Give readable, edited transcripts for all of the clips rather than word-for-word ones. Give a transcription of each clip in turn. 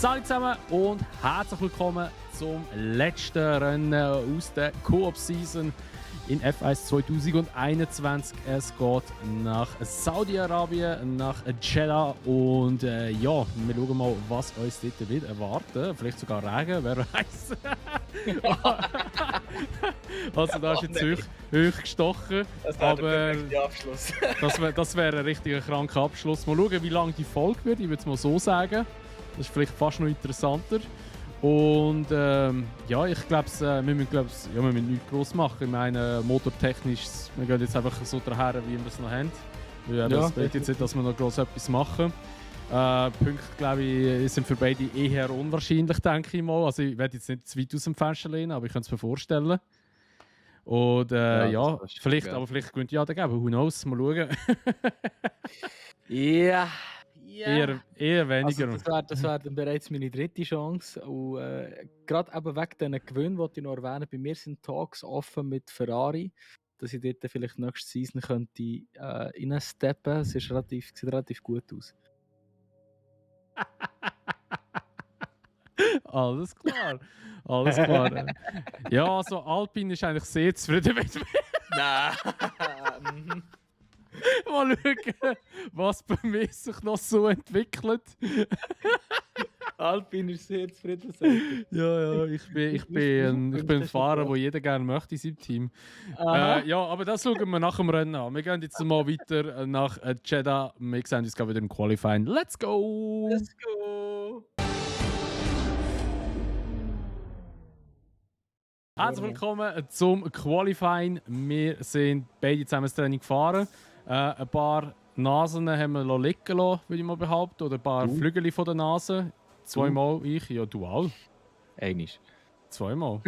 Salut zusammen und herzlich willkommen zum letzten Rennen aus der Coop-Season in F1 2021. Es geht nach Saudi-Arabien, nach Jeddah und ja, wir schauen mal, was uns dort wird erwarten. Vielleicht sogar Regen, wer weiß. Also da ist jetzt hoch gestochen. Das wäre der perfekte Abschluss. Das wäre ein richtiger kranker Abschluss. Mal schauen, wie lange die Folge wird, ich würde es mal so sagen. Das ist vielleicht fast noch interessanter. Und ja, ich glaube, wir müssen nichts gross machen. Ich meine, motortechnisch, wir gehen jetzt einfach so daher, wie wir es noch haben. Es wird jetzt nicht, dass wir noch gross etwas machen. Punkte, glaube ich, sind für beide eher unwahrscheinlich, denke ich mal. Also ich werde jetzt nicht zu weit aus dem Fenster lehnen, aber ich kann es mir vorstellen. Und ja, vielleicht gewinnt ja der Geben, who knows, mal schauen. Ja. Eher weniger. Also das wär dann bereits meine dritte Chance. Und gerade eben wegen diesen Gewinnen, die ich noch erwähnen, bei mir sind Talks offen mit Ferrari, dass ich dort vielleicht nächste Season könnte reinsteppen. Es sieht relativ gut aus. Alles klar. Alles klar. Ja, also Alpine ist eigentlich sehr zufrieden mit mir. Nein. Mal schauen, was bei mir sich noch so entwickelt. Alpine ist sehr zufrieden. Ja, ich bin ein Fahrer, den jeder gerne möchte in seinem Team. Ja, aber das schauen wir nach dem Rennen an. Wir gehen jetzt mal weiter nach Jeddah. Wir sehen uns wieder im Qualifying. Let's go! Let's go! Herzlich willkommen zum Qualifying. Wir sind beide zusammen das Training gefahren. Ein paar Nasen haben wir liegen lassen, würde ich mal behaupten. Oder ein paar Flügel von der Nase. Zweimal ich, ja du auch. Einisch. Zweimal.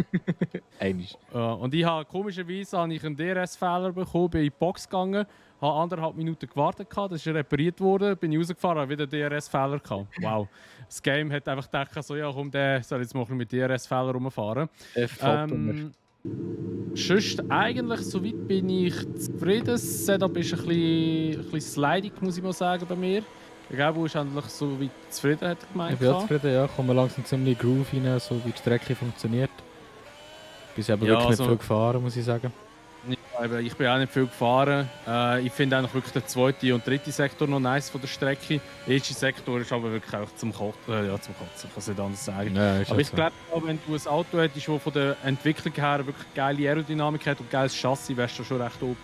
Einisch. Und ich habe komischerweise einen DRS-Fehler bekommen, bin in die Box gegangen, habe 1,5 Minuten gewartet, das ist repariert worden, bin ich rausgefahren, habe wieder einen DRS-Fehler gehabt. Wow. Das Game hat einfach gedacht, so, ja komm, der soll jetzt mal mit DRS-Fehler rumfahren. Sonst eigentlich, soweit bin ich zufrieden. Das Setup ist ein bisschen sliding, muss ich mal sagen, bei mir. Der Gabo ist eigentlich so weit zufrieden, hat er gemeint. Ich bin auch zufrieden, ja. Kommen wir langsam ziemlich Groove rein, so wie die Strecke funktioniert. Bis aber wirklich nicht viel gefahren, muss ich sagen. Ja, ich bin auch nicht viel gefahren. Ich finde eigentlich wirklich den zweiten und dritten Sektor noch nice von der Strecke. Der erste Sektor ist aber wirklich auch zum Kotzen. Zum Kotzen, kann ich nicht anders sagen. Ja, aber ich glaube, wenn du ein Auto hättest, das von der Entwicklung her wirklich geile Aerodynamik hat und geiles Chassis, wärst du schon recht OP.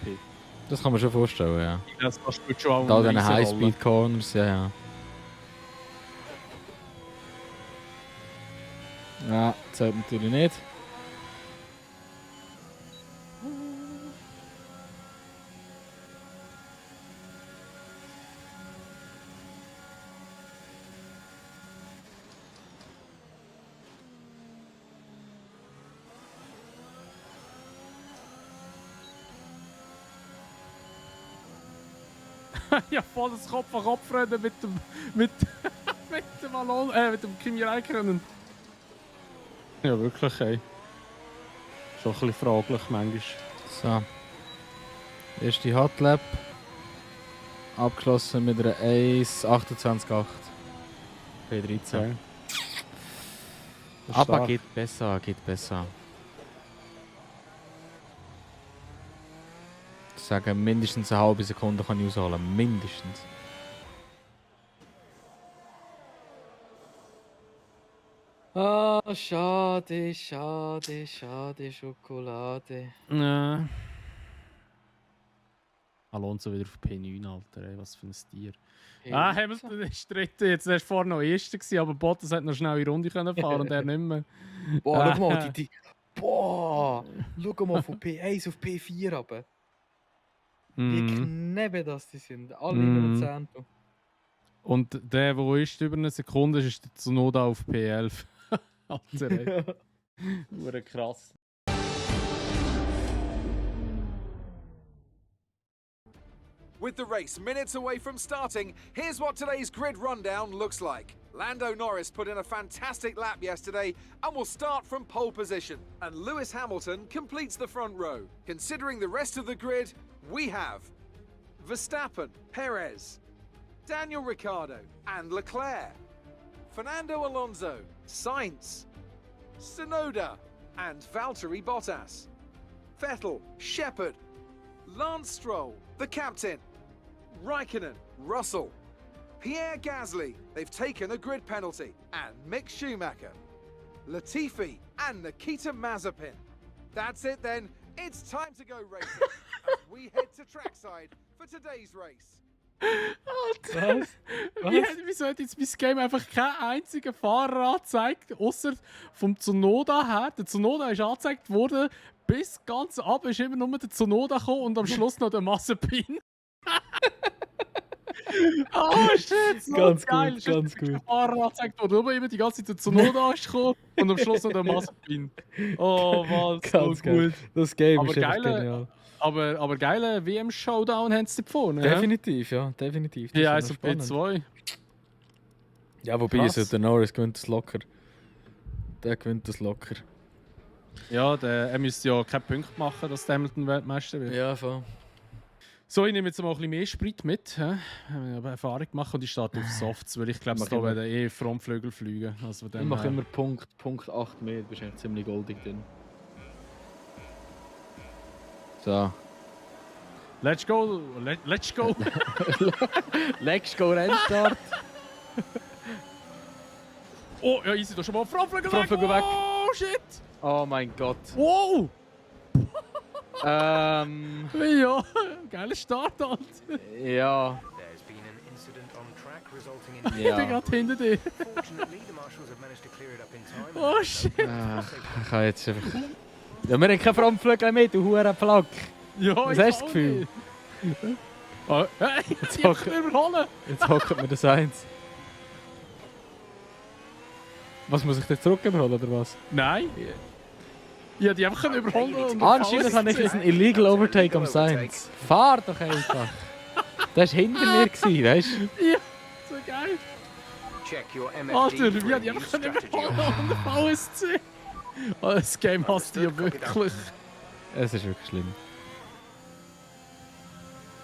Das kann man schon vorstellen, ja. Das spielt schon auch da diese High-Speed-Corners, ja. Ja, zählt natürlich nicht. Ja, voll das Kopf-an-Kopf-Rennen mit dem Kimi Räikkönen. Ja, wirklich, ey. Schon ein bisschen fraglich manchmal. So. Erste Hotlap. Abgeschlossen mit einer 1,28,8. P13. Okay. Aber geht besser. Ich sage, mindestens eine halbe Sekunde kann ich ausholen. Mindestens. Ah, schade, Schokolade. Ja. Alonso wieder auf P9, Alter, ey, was für ein Tier. Hamilton ist dritte, jetzt war vorher noch erster gewesen, aber Bottas hat noch schnell in die Runde fahren und er nicht mehr. Boah, schau mal, schau mal von P1 auf P4 runter. Wie knapp das die sind, alle über 10. Und der ist über eine Sekunde, ist der Tsunoda auf P11. Alter, ey. Hure krass. With the race minutes away from starting, here's what today's grid rundown looks like. Lando Norris put in a fantastic lap yesterday and will start from pole position. And Lewis Hamilton completes the front row. Considering the rest of the grid, we have Verstappen, Perez, Daniel Ricciardo and Leclerc. Fernando Alonso, Sainz, Tsunoda, and Valtteri Bottas. Vettel, Shepard, Lance Stroll, the captain, Raikkonen, Russell, Pierre Gasly, they've taken a grid penalty, and Mick Schumacher, Latifi, and Nikita Mazepin. That's it then, it's time to go racing. As we head to trackside for today's race. Alter! Wieso hat jetzt mein Game einfach keinen einzigen Fahrer angezeigt, außer vom Tsunoda her? Der Tsunoda ist angezeigt worden, bis ganz ab ist immer nur der Tsunoda gekommen und am Schluss noch der Mazepin. Oh shit, so Ganz geil! gut, ganz gut. Der Fahrer angezeigt worden, nur immer die ganze Zeit der Tsunoda ist gekommen und am Schluss noch der Mazepin. Oh Mann, so Ganz gut. geil. Das Game Aber ist einfach geile- genial. Aber geiler WM-Showdown haben sie da vorne. Definitiv, ja, definitiv. Das Ja, ist also noch spannend. P2. Ja, wobei Krass. der Norris gewinnt das locker. Der gewinnt das locker. Ja, er müsste ja keinen Punkt machen, dass der Hamilton Weltmeister wird. Ja, voll. So, ich nehme jetzt mal ein bisschen mehr Sprit mit. Hä? Haben wir Erfahrung gemacht und ich starte auf Softs, weil ich glaube, Mach da immer. werden Frontflügel fliegen. Also Ich mache immer Punkt 8 mehr, du bist eigentlich ziemlich goldig drin. So. Let's go! Let's go! Let's go Rennstart. Oh, ja, easy, da schon mal Frontflügel Frontflügel weg. Oh, shit! Oh mein Gott. Wow! Ja. Geiler Start, Alter. Ja. There's been an incident on track resulting in Ich bin Ja. gerade hinter dir. Fortunately, the marshals have managed to clear it up in time. Oh, shit. Ach, ich kann jetzt einfach... Ja, wir haben keinen Frontflügel mehr, du Hurenplug. Ja, Was ich hast du auch das Gefühl? nicht. Oh, hey, jetzt hocken- ich kann überholen. Jetzt hockt mir das eins. Was, muss ich jetzt zurück überholen oder was? Nein. Ja, die einfach überholen. und Anscheinend habe ich alles- ein Illegal Overtake am Sainz. Fahr doch einfach. Das war hinter mir, weißt du? Ja, so geil. Check your MFD Alter, for wie a hat die new einfach strategy überholen option. und der VSC. Oh, das Game hasst die ja wirklich. Es ist wirklich schlimm.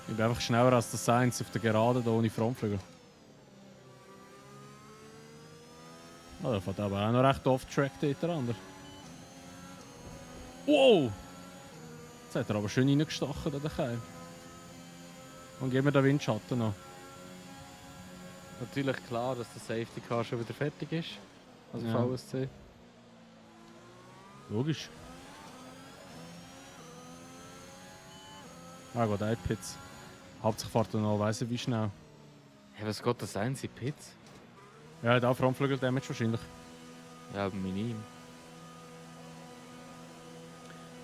Ich bin einfach schneller als der Sainz auf der Gerade da ohne Frontflügel. Oh, der fährt aber auch noch recht off-track dort der. Wow! Jetzt hat er aber schön reingestochen, der Keil. Und geben wir den Windschatten noch. Natürlich klar, dass der Safety Car schon wieder fertig ist. Also Ja. VSC. Logisch. Ah, gut, Pits. Hauptsächlich fährt er noch, weiss ich wie schnell. Hey, was geht das Sainz in Pits? Ja, hat auch Frontflügel-Damage wahrscheinlich. Ja, aber mit ihm.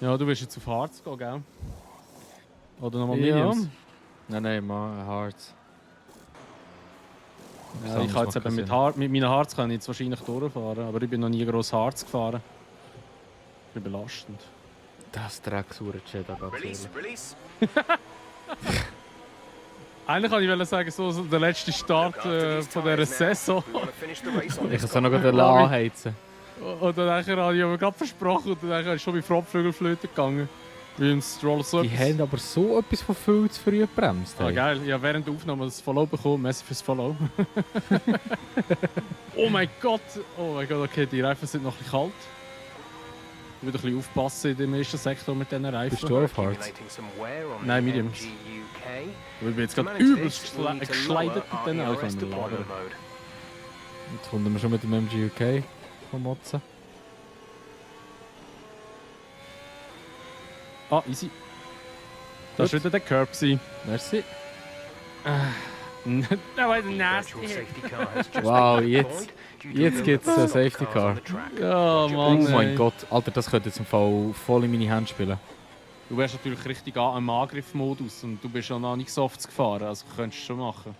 Ja, du willst jetzt auf Harz gehen, gell? Oder nochmal Ja. Millions? Nein, mal Hearts. Ja, ich kann jetzt eben mit meinen Harz kann ich jetzt wahrscheinlich durchfahren, aber ich bin noch nie gross Harz gefahren. Ich bin belastend. Das Drecksure Cheddar, ganz Release, ehrlich. release. Eigentlich kann ich sagen, so der letzte Start Look after these von dieser tyres now. Saison. We want to finish the race on Ich this kann es auch noch corner. gerade anheizen. Und dann habe ich aber gerade versprochen und dann ist schon bei Frontflügelflöte gegangen. Wie im Stroll so Die etwas. haben aber so etwas von viel zu früh gebremst. Ah, Hey. geil. Ja, während der Aufnahme das Follow bekommen. Merci fürs Follow. Oh mein Gott. Oh mein Gott, okay, die Reifen sind noch ein bisschen kalt. Ich muss ein bisschen aufpassen in dem ersten Sektor mit diesen Reifen. Bist du auf Hearts? Accumulating some wear on Nein, the Mediums. MG UK. Ich bin jetzt To gerade manage übelst this, we'll need to geschleidet lower mit diesen our Reifen. ERS deployment Lager. mode. Jetzt kommen wir schon mit dem MG UK vom Motzen. Ah, easy. Das war wieder der Curb. Merci. Der war der The nasty. virtual safety car has just Wow, been jetzt- deployed due to jetzt the gibt's number ein of Safety cars on Car. the track. Ja, Oh Mann. mein ey. Gott, Alter, das könnte jetzt im Fall voll in meine Hände spielen. Du wärst natürlich richtig im Angriffmodus und du bist schon noch nicht Softs gefahren, also könntest du schon machen.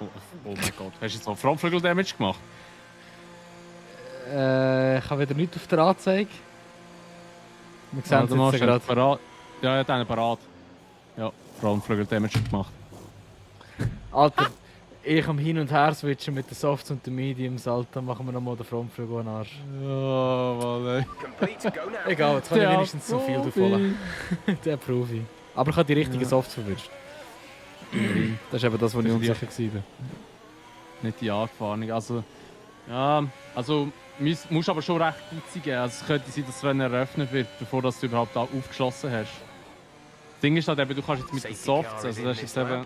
Oh mein Gott, hast du jetzt noch Frontflügel-Damage gemacht? Ich habe wieder nichts auf der Anzeige. Wir sehen es du machst jetzt einen gerade. parat. Ja, er hat einen parat. Ja, Frontflügel-Damage gemacht. Alter, ich am Hin und Her switchen mit den Softs und den Mediums, Alter, machen wir nochmal den Frontflügel an den Arsch. Ja, Mann, ey. Complete, go now. Egal, jetzt kann ich Der wenigstens so viel Profi. davon. Der Profi. Aber ich habe die richtigen Ja. Softs verwünscht. Das ist eben das, was ich Die- unsicher war. Nicht die Angefahrung. Also, Ja, also musst aber schon recht gut sein. Also es könnte sein, dass das Rennen eröffnet wird, bevor das du überhaupt aufgeschlossen hast. Das Ding ist halt eben, du kannst jetzt mit den Softs, also das ist jetzt eben... Du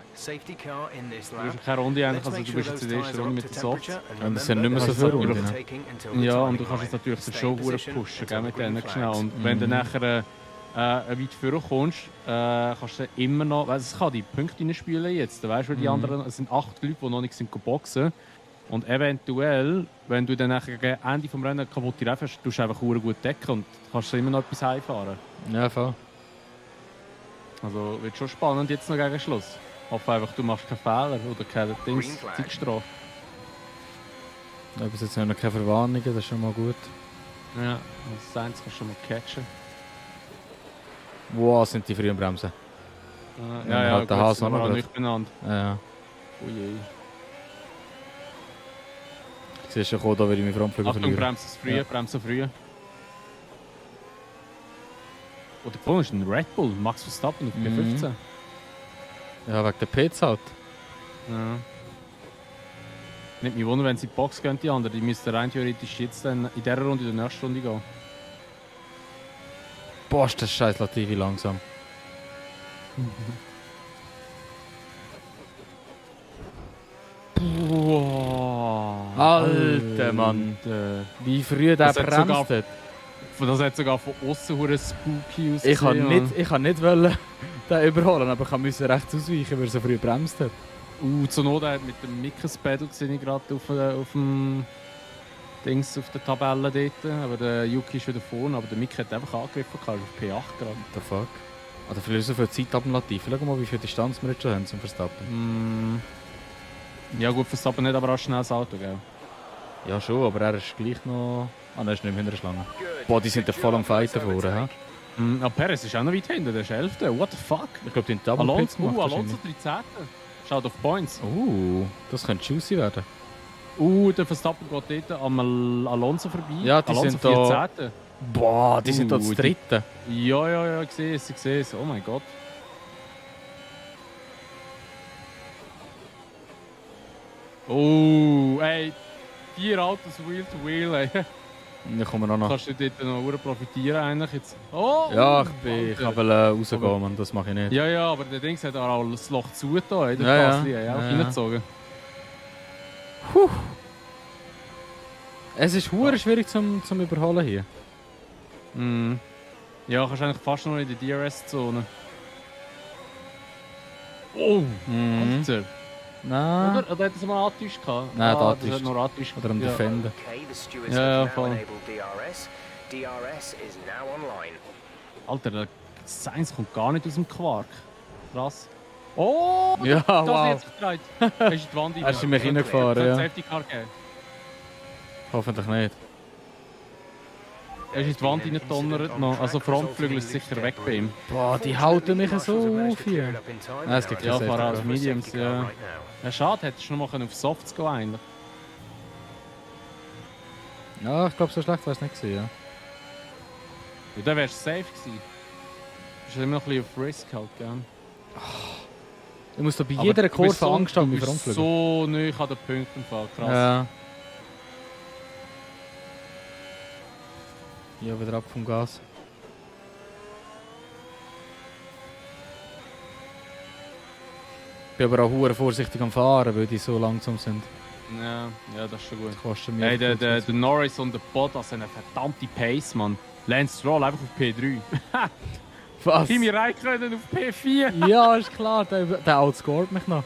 bist keine Runde eigentlich, also du bist jetzt in der ersten Runde mit den Softs. Und das sind nicht mehr so viele Runden. Ja, und du kannst jetzt natürlich schon gut pushen, gell, mit denen schnell. Und wenn du nachher weit vorkommst, kannst du immer noch... Also es kann die Punkte reinspielen jetzt, weißt du, weil die anderen... Es sind 8 Leute, die noch nicht boxen. Und eventuell, wenn du dann nachher gegen Ende des Rennens kaputte Reifen hast, tust du einfach gut decken und kannst immer noch etwas heimfahren. Ja, voll. Also wird schon spannend jetzt noch gegen Schluss. Ich hoffe einfach, du machst keinen Fehler oder keine Zeitstrafe. Da bis jetzt noch keine Verwarnungen, das ist schon mal gut. Ja, das Einzige kannst du schon mal catchen. Wow, sind die frühen Bremsen. Ja, hat der Haas gut, auch noch nicht benannt. Ja. Oh je. Siehst du schon, da würde ich mich Frontflügel Achtung, verlieren. bremsen früh. Oder vorne ist ein Red Bull, Max Verstappen auf P15. Ja, wegen der Pizza halt. Ja. Nicht mich wundern, wenn sie in die Box gehen, die anderen. Die müssten rein theoretisch jetzt dann in dieser Runde in der nächsten Runde gehen. Boah, ist das scheiß Latifi langsam. Boah, Alter Mann. Wie früh der Das hat sogar- bremst hat. Das hat sogar von außen hure spooky ausgesehen. Ich kann nicht wollen, den überholen, aber ich musste rechts ausweichen, weil er so früh bremst hat. Tsunoda hat mit dem Mickes Pedal gesehen, gerade auf dem Dings auf der Tabelle dort. Aber der Yuki ist wieder vorne, aber der Mick hat einfach angegriffen, auf P8 gerade. What the fuck? Oder vielleicht so viel Zeit ab dem Latifi. Schau mal, wie viel Distanz wir jetzt schon haben zum Verstappen. Ja gut, Verstappen nicht, aber auch schnell das Auto, gell? Ja schon, aber er ist gleich noch... Ah, er ist nicht mehr hinter der Schlange. Boah, die sind ja voll am Fighten vorne, hä? Aber Perez ist auch noch weit hinten, der ist 11. What the fuck? Ich glaube, die haben Double Pits gemacht Alonso 13. Schaut auf Points. Das könnte juicy werden. Der Verstappen geht dort am Alonso vorbei. Ja, die Alonso sind da... 14. Boah, die sind da das die- Dritte. Ja, ich sehe es. Oh mein Gott. Oh, ey. 4 Autos Wheel to Wheel, ey. Da kommen wir noch. Kannst du dort noch sehr profitieren eigentlich jetzt? Oh! Ja, ich Alter. wollte rausgehen, Mann. Das mache ich nicht. Ja, aber der Dings hat auch das Loch zugetan, ey. Der Ja, ja. Gasly, ey, auch Ja, ja. reingezogen. Es ist hure schwierig zum Überholen hier. Mhm. Ja, kannst eigentlich fast noch in die DRS-Zone. Oh! Alter! Nein. Oder hat es mal angetäuscht? Nein, das angetäuscht. hat noch angetäuscht. Oder am ja. Defenden. Okay, the stewards Ja, have now voll. enabled DRS. DRS is now online. Alter, der Sainz kommt gar nicht aus dem Quark. Krass. Oh! Ja, Das wow. hat sich gedreht. Er ist in die Wand Er ist in mich reingefahren, ja. Safety Car gegeben. Hoffentlich nicht. Er ist in die Wand reingedonnert noch. Also Frontflügel ist sicher weg bei ihm. Boah, die halten mich so auf hier. Nein, es gibt Ja, kein fahr Safety als Car. Mediums, ja. Ja, schade, hättest du noch mal auf Softs gehen eigentlich. Ja, ich glaube, so schlecht war es nicht gewesen, ja. Ja, dann wärst du safe gewesen. Du bist immer noch ein bisschen auf Risk halt, gell? Ich muss da bei Aber jeder du bist Kurve so- Angst haben mit Du bist Frontflügel. so nahe an den Punkten im Fall, krass. Ja. Ja, wieder ab vom Gas. Ich bin aber auch hure vorsichtig am Fahren, weil die so langsam sind. Ja, das ist schon gut. Das kostet mir Hey, der kurz Norris und der Bottas haben eine verdammte Pace, Mann. Lance Stroll einfach auf P3. was? Kimi Räikkönen auf P4. Ja, ist klar, der outscored mich noch.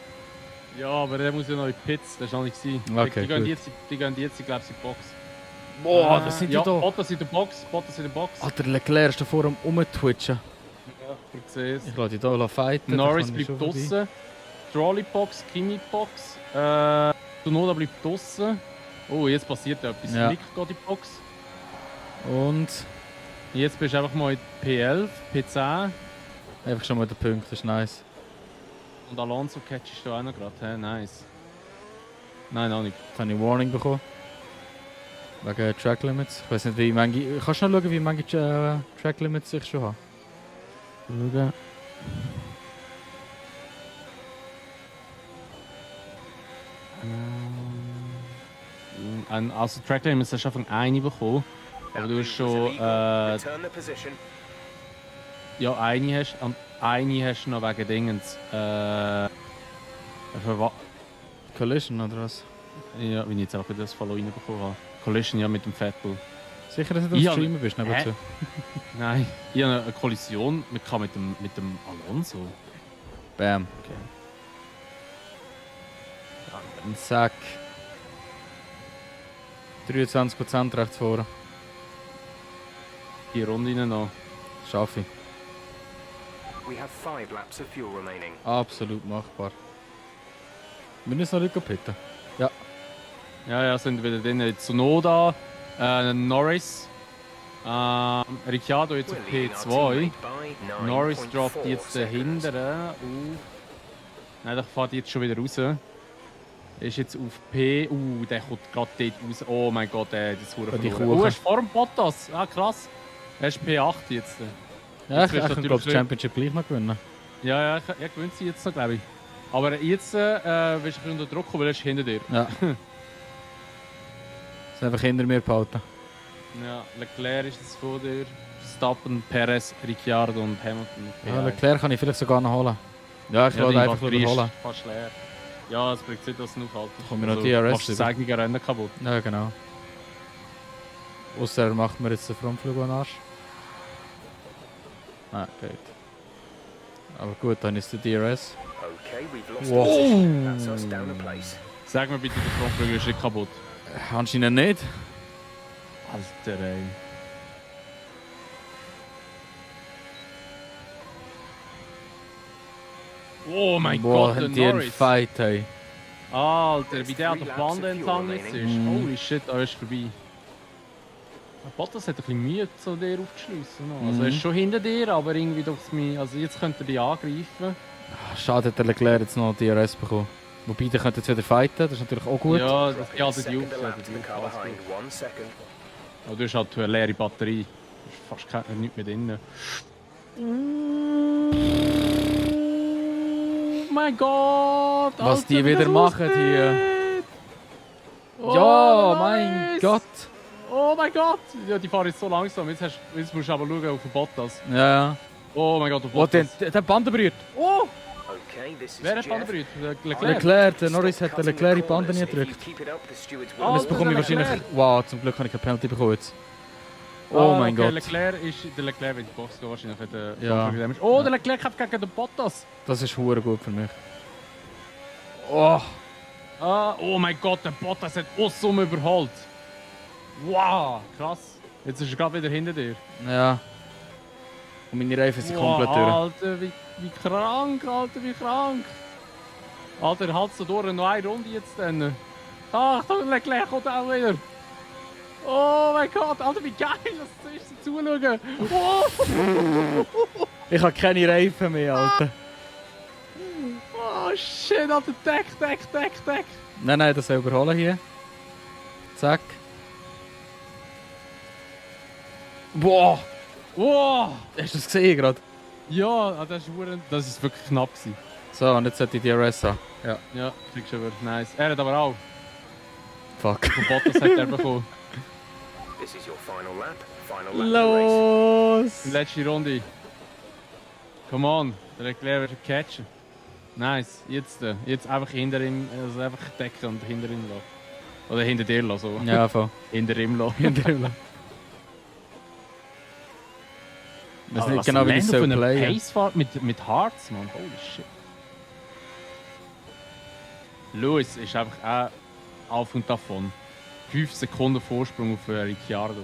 Ja, aber der muss ja noch in die Pits, das war noch nicht gewesen. Okay, die gehen gut. jetzt, glaube ich, in die Box. Boah, das sind ja, die da. Bottas in der Box, Alter, Leclerc ist da vor am Umtwitchen. Ja, ich sehe es. Ich lasse die hier fighten. Norris da kann ich bleibt schon vorbei. draußen. Stroll in die Box, Kimi in die Box. Tsunoda bleibt draußen. Oh, jetzt passiert etwas. Ja. Nick geht in die Box. Und Jetzt bist du einfach mal in P11, P10. einfach schon mal der Punkt, das ist nice. Und Alonso catchst du auch noch gerade. Hey, nice. Nein, auch nicht. Jetzt habe ich Warning bekommen. Wegen Track Limits. Ich weiß nicht, wie manche. Kannst du noch schauen, wie manche Track Limits ich schon habe? Schauen. Also Tracklimits hast du einfach eine bekommen. Aber du hast schon... Return the position. ja, eine hast und eine hast du noch wegen Dingens. Collision oder was? Ja, wie ich jetzt auch das Follow reinbekommen habe. Collision ja mit dem Vettel. Sicher, dass du am Ja, Streamen bist nebenzu? Nein, ich habe eine Kollision mit dem Alonso. Bam. Okay. Ein Sack. 23% rechts vor. Die Runde rein noch. Schaffe ich. We have 5 laps of fuel remaining. Absolut machbar. Wir müssen noch nicht pitten. Ja. Ja, sind wieder drin. Tsunoda, Norris, Ricciardo jetzt auf We're leading our P2. teammate by Norris 9.4 droppt jetzt seconds. dahinter. Nein, der fährt jetzt schon wieder raus. Ist jetzt auf P. Der kommt gerade dort raus. Oh mein Gott, das wurde Die verloren. Kuchen. Er ist vor dem Bottas. Ah, krass. Er ist P8 jetzt. Ja, Jetzt ich wirst du kann natürlich glaube die schön- Championship gleich noch gewinnen. Ja, er gewinnt sie jetzt noch, glaube ich. Aber jetzt wirst du ein bisschen unter Druck kommen, weil er ist hinter dir. Ja. Das einfach hinter mir behalten. Ja, Leclerc ist jetzt vor dir. Verstappen, Perez, Ricciardo und Hamilton. Ja, Leclerc kann ich vielleicht sogar noch holen. Ja, ich Ja, will die einfach Batterie ist überholen. fast leer. Ja, es bringt nicht, dass du aufhalten. Kommen wir noch DRS machst das über? eigene Rennen kaputt. Ja, genau. Ausser er macht mir jetzt den Frontflug an den Arsch. Ah, geht. Aber gut, dann ist der DRS. Okay, we've lost Wow. position. That's us down a place. Sag mir bitte, der Frontflügel ist nicht kaputt. Anscheinend nicht. Alter, ey. Oh mein Boah, Gott, der haben die einen Norris. Fight, hey. Alter, wie der an Three der laps Bande of fuel entlang jetzt ist. remaining. Holy shit, da ist vorbei. Bottas hat ein bisschen Mühe, so dir aufzuschliessen. Also er ist schon hinter dir, aber irgendwie doch mich. Also jetzt könnte er dich angreifen. Schade, hat der Leclerc jetzt noch DRS bekommen. Wobei, der könnte jetzt wieder fighten, das ist natürlich auch gut. Ja, das Dropping ja, a die second auf. a Ja, lap to the car behind. 1 second. aber du hast halt eine leere Batterie. Du hast fast nichts mehr drin. Oh mein Gott! Was Alter, die wie wieder das machen aussieht. hier. Oh, Ja, mein nice. Gott! Oh mein Gott! Ja, die fahren jetzt so langsam. Jetzt musst du aber schauen auf den Bottas. Ja, ja. Oh mein Gott, der Oh, Bottas. der Band berührt. Oh! Okay, this is Wer hat Jeff. Bandenbrüte? Der Leclerc? Leclerc, der Norris hat den Leclerc in die Bande nie gedrückt. Oh, Und jetzt das bekomme ich ist der wahrscheinlich... Leclerc. Wow, zum Glück habe ich keine Penalty bekommen jetzt. Oh Ah, mein okay, Gott. Leclerc wird in die Box gehen, wahrscheinlich. Wenn der Ja. Frontflügel damage. Oh, der Leclerc kämpft gegen den Bottas. Das ist hure gut für mich. Oh! Oh mein Gott, der Bottas hat Ossum überholt. Wow, krass. Jetzt ist er gerade wieder hinter dir. Ja. Und meine Reifen sind komplett durch. Alter, wie krank, Alter, wie krank. Alter, halt so durch, noch eine Runde jetzt dann. Achtung, Leclerc kommt auch wieder. Oh mein Gott, Alter, wie geil, das ist zum Zuschauen. Oh, Ich habe keine Reifen mehr, Alter. oh shit, Alter, Deck. Nein, nein, das soll überholen hier. Zack. Boah! Wow. Hast du das gesehen gerade? Ja, das ist wirklich knapp gewesen. So, und jetzt sollte ich DRS haben. Ja. Ja, kriegst du aber. Nice. Er hat aber auch. Fuck. Von Bottas hat er bekommen. This is your final lap. Final lap of the race. Die Los! letzte Runde. Come on, der Leclerc wird catchen. Nice, jetzt einfach hinter ihm, also einfach decken und hinter ihm lassen. Oder hinter dir lassen, so. Ja, voll. Hinter ihm lassen. Hinter ihm. Ich weiß Aber nicht was genau, wie ich Lando soll für eine playen. Pace fährt mit Hearts, man. Holy shit. Lewis ist einfach auch auf und davon. 5 Sekunden Vorsprung auf Ricciardo.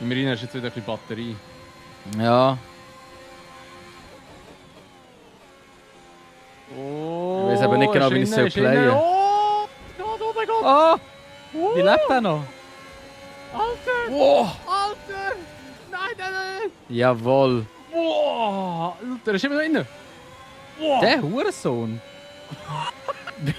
Immerhin hast du jetzt wieder ein bisschen Batterie. Ja. Oh, Ich weiß aber nicht genau, wie ich soll playen. Oh mein Gott! Oh! Wie lebt er noch? Alter! Wow! Alter! Nein! Jawohl. Wow! Alter, ist immer noch drin! Wow! Der Hurensohn.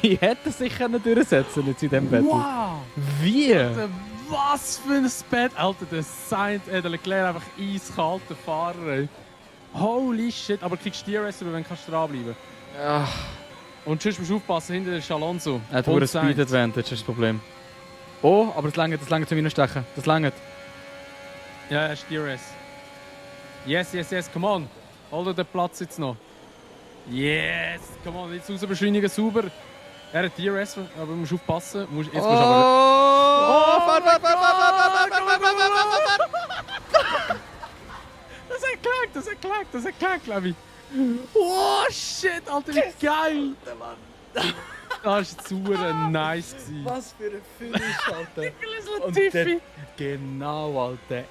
Wie hätte er sich können durchsetzen jetzt in diesem Battle? Wow! Wie? Alter, was für ein Bett! Alter, der Sainz, der Leclerc einfach eiskalter Fahrer, ey. Holy shit! Aber kriegst du DRS, wenn du dranbleiben kannst. Ja. Und sonst musst du aufpassen, hinter der ist Alonso. Er hat Und einen Sainz. Speed Advantage, ist das Problem. Oh, aber das lange zum Reinstechen. Das lange. Ja, er ist DRS. Yes, come on. Hol dir den Platz jetzt noch. Yes, come on, jetzt raus beschleunigen, sauber. Er hat DRS, aber du musst aufpassen. Jetzt musst du aber... Fahr! Das hat geklappt, glaube ich. Oh, shit, Alter, wie geil. Das war super nice gewesen. Was für ein Finish, Alter. Und Tiffy. Genau, Alter.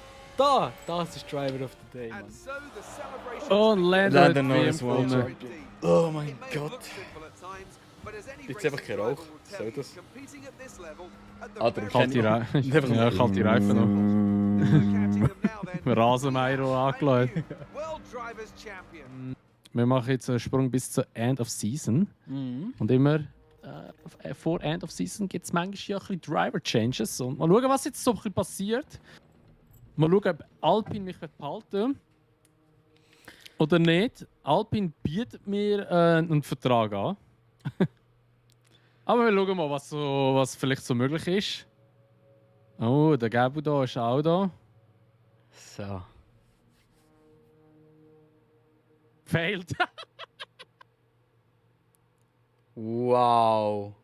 Das ist Driver of the Day, Mann. And so the celebration Oh, Lando hat Lando Norris WM World gewonnen. Champion. Oh mein It may Gott. look simple at times, but as any Jetzt einfach racing kein Rauch. driver will Soll tell you, das? competing at this level, at the Ah, der very Kalte Kenny- top, Reifen. Ja, kalte Reifen noch. catching them now then. Rasenmäher angeladen. And you, World Drivers Champion. Wir machen jetzt einen Sprung bis zur End of Season. Mhm. Und immer vor End of Season gibt es manchmal ja ein bisschen Driver Changes. Und mal schauen, was jetzt so ein bisschen passiert. Mal schauen, ob Alpine mich behalten oder nicht. Alpine bietet mir einen Vertrag an. Aber wir schauen mal, was vielleicht so möglich ist. Oh, der Gabu da ist auch da. So. Failed. Wow.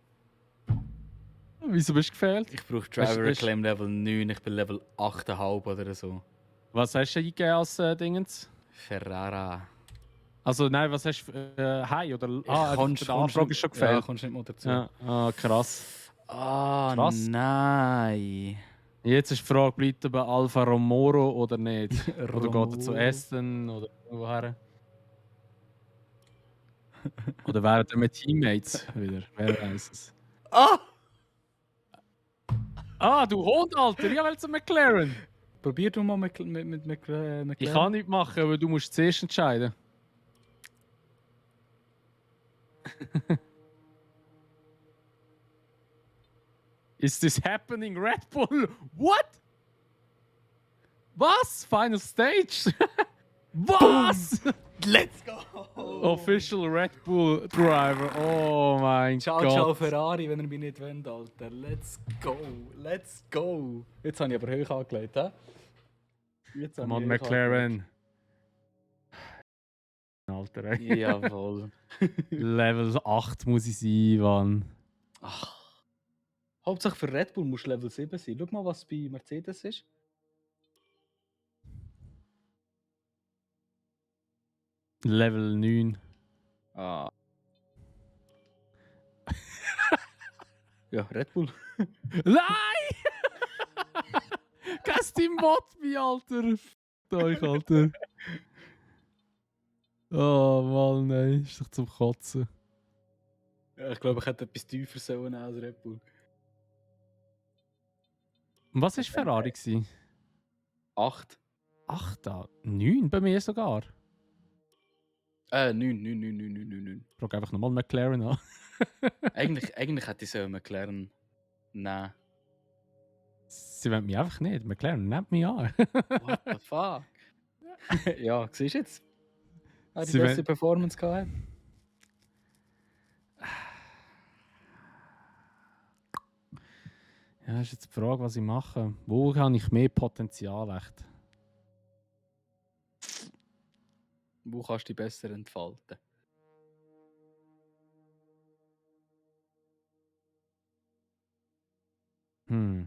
Wieso bist du gefailt? Ich brauche Driver Hast- Reclaim Level 9, ich bin Level 8,5 oder so. Was hast du eingegeben als Dingens? Ferrara. Also nein, was hast du? Hi oder? Kommst- die Anfrage ist schon Ja, gefailt. kommst nicht mal dazu. Ja, krass. Ah, Krass. nein. Jetzt ist die Frage, bleibt er bei Alfa Romeo oder nicht? Oder geht er zu Romeo. Aston oder woher? Oder wären er mit Teammates wieder? Wer weiß es? Ah! Ah, du Hund, Alter! Ja, weil zum McLaren! Probier du mal mit McLaren. Ich kann nichts machen, aber du musst zuerst entscheiden. Is this happening, Red Bull? What? Was? Final stage? Was? Let's go! Official Red Bull Driver. Oh mein Ciao, Gott. ciao Ferrari, wenn ihr mich nicht wollt, Alter. Let's go! Let's go! Jetzt habe ich aber hoch angelegt, hä? Jetzt habe Come on, ich hoch McLaren. Alter, ey. angelegt. Jawohl. Level 8 muss ich sein, Mann. Hauptsache für Red Bull musst du Level 7 sein. Schau mal, was bei Mercedes ist. Level 9. Ah. Ja, Red Bull. Nein! Kein Steambot bei, Alter. Fickt euch, Alter. Oh Mann, nein. Ist doch zum Kotzen. Ja, ich glaube, ich hätte etwas tiefer sollen als Red Bull. Und was war Ferrari? 8. 8 da? 9 bei mir sogar. 9. Ich frage einfach nochmal McLaren an. Eigentlich hätte ich so McLaren nehmen. Sie wollen mich einfach nicht. McLaren nimmt mich an. What the fuck? Ja, siehst du jetzt? Hat die Sie beste wollen- Performance gehabt? Ja, ist jetzt die Frage, was ich mache. Wo habe ich mehr Potenzial echt? Wo kannst du dich besser entfalten? Hm.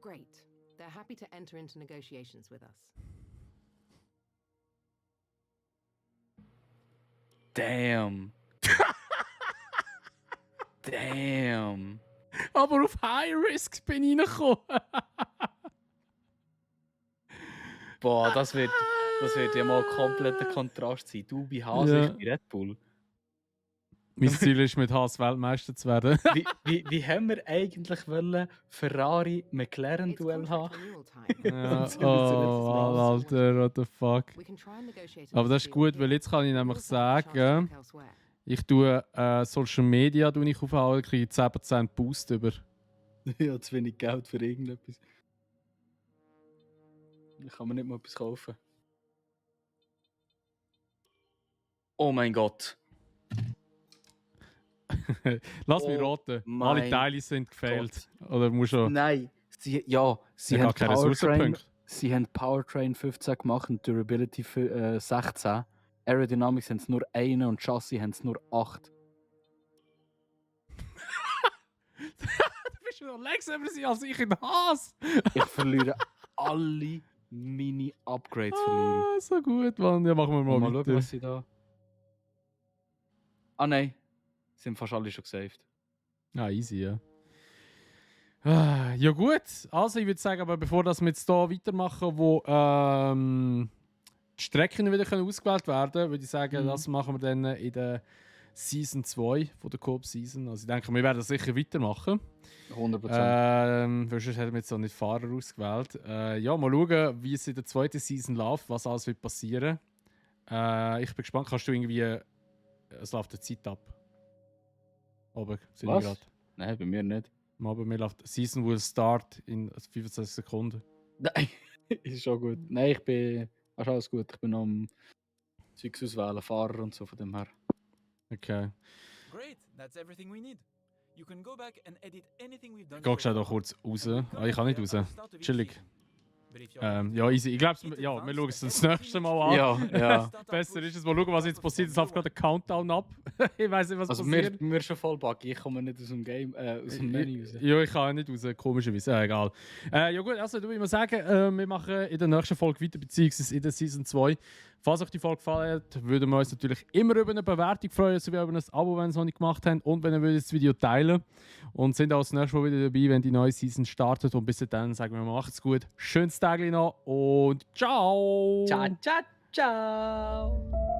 Great. They're happy to enter into negotiations with us. Damn. Damn. Aber auf High Risk bin ich reingekommen. Boah, das wird ja mal komplett ein Kontrast sein. Du bei Haas, Ja. ich bei Red Bull. Mein Ziel ist, mit Haas Weltmeister zu werden. Wie haben wir eigentlich wollen Ferrari-McLaren-Duell It's haben? contract renewal time. Ja, Und sie müssen jetzt oh, das Alter, what the fuck. We can try and negotiate Aber das ist a gut, deal. weil jetzt kann ich We nämlich also have a chance to sagen, look elsewhere. ich tue Social Media aufhauen, kriege 10% Boost über. Ja, zu wenig Geld für irgendetwas. Ich kann mir nicht mal etwas kaufen. Oh mein Gott. Lass mich Oh raten. Alle mein Teile sind gefailt. Oder musst du... Nein. Sie Ich haben habe keine Ressourcenpunkte. Sie haben Powertrain 15 gemacht und Durability 16. Aerodynamics haben es nur 1 und Chassis haben es nur 8. Du bist noch langsamer als ich in Haas. Ich verliere alle meine Upgrades. Verliere. Ah, so gut, Mann. Ja, machen wir mal, Mal weiter. schauen, was sie da... Ah nein, sind fast alle schon gesaved. Ah, easy, ja. Ja gut, also ich würde sagen, aber bevor wir jetzt hier weitermachen, wo die Strecken wieder ausgewählt werden können, würde ich sagen, das machen wir dann in der Season 2 von der Coop Season. Also ich denke, wir werden das sicher weitermachen. 100%. Weil sonst hätten wir jetzt auch nicht Fahrer ausgewählt. Ja, mal schauen, wie es in der zweiten Season läuft, was alles wird passieren. Ich bin gespannt, kannst du irgendwie... Es läuft die Zeit ab. Aber sind wir Was? gerade. Nein, bei mir nicht. Aber mir läuft Season will start in 25 Sekunden. Nein, ist schon gut. Nein, ich bin... Ist alles gut. Ich bin am Zeugs auswählen, Fahrer und so von dem her. Okay. Great, that's everything we need. You can go back and edit anything we've done. Geh so schnell far. da kurz raus. And we'll Ah, ich kann nicht come raus. back at the start of each Chillig. season. But if you're Ja, easy. Ich glaube, ja, wir schauen es das nächste Mal an. Ja. Besser ist es, mal schauen, was jetzt passiert. Es läuft gerade ein Countdown ab. Ich weiß nicht, was Also passiert. wir schon voll buggy. Ich komme nicht aus dem Game, aus dem Menü raus. Ja, ich kann auch nicht raus, komischerweise. Ja, egal. Ja gut, also du will sagen, wir machen in der nächsten Folge weiter, beziehungsweise in der Season 2. Falls euch die Folge gefallen hat, würden wir uns natürlich immer über eine Bewertung freuen, sowie über ein Abo, wenn ihr es noch nicht gemacht habt. Und wenn ihr das Video teilen und sind auch das nächste Mal wieder dabei, wenn die neue Season startet. Und bis dann sagen wir, macht's gut. Schönes Tag noch und ciao! Ciao, ciao, ciao!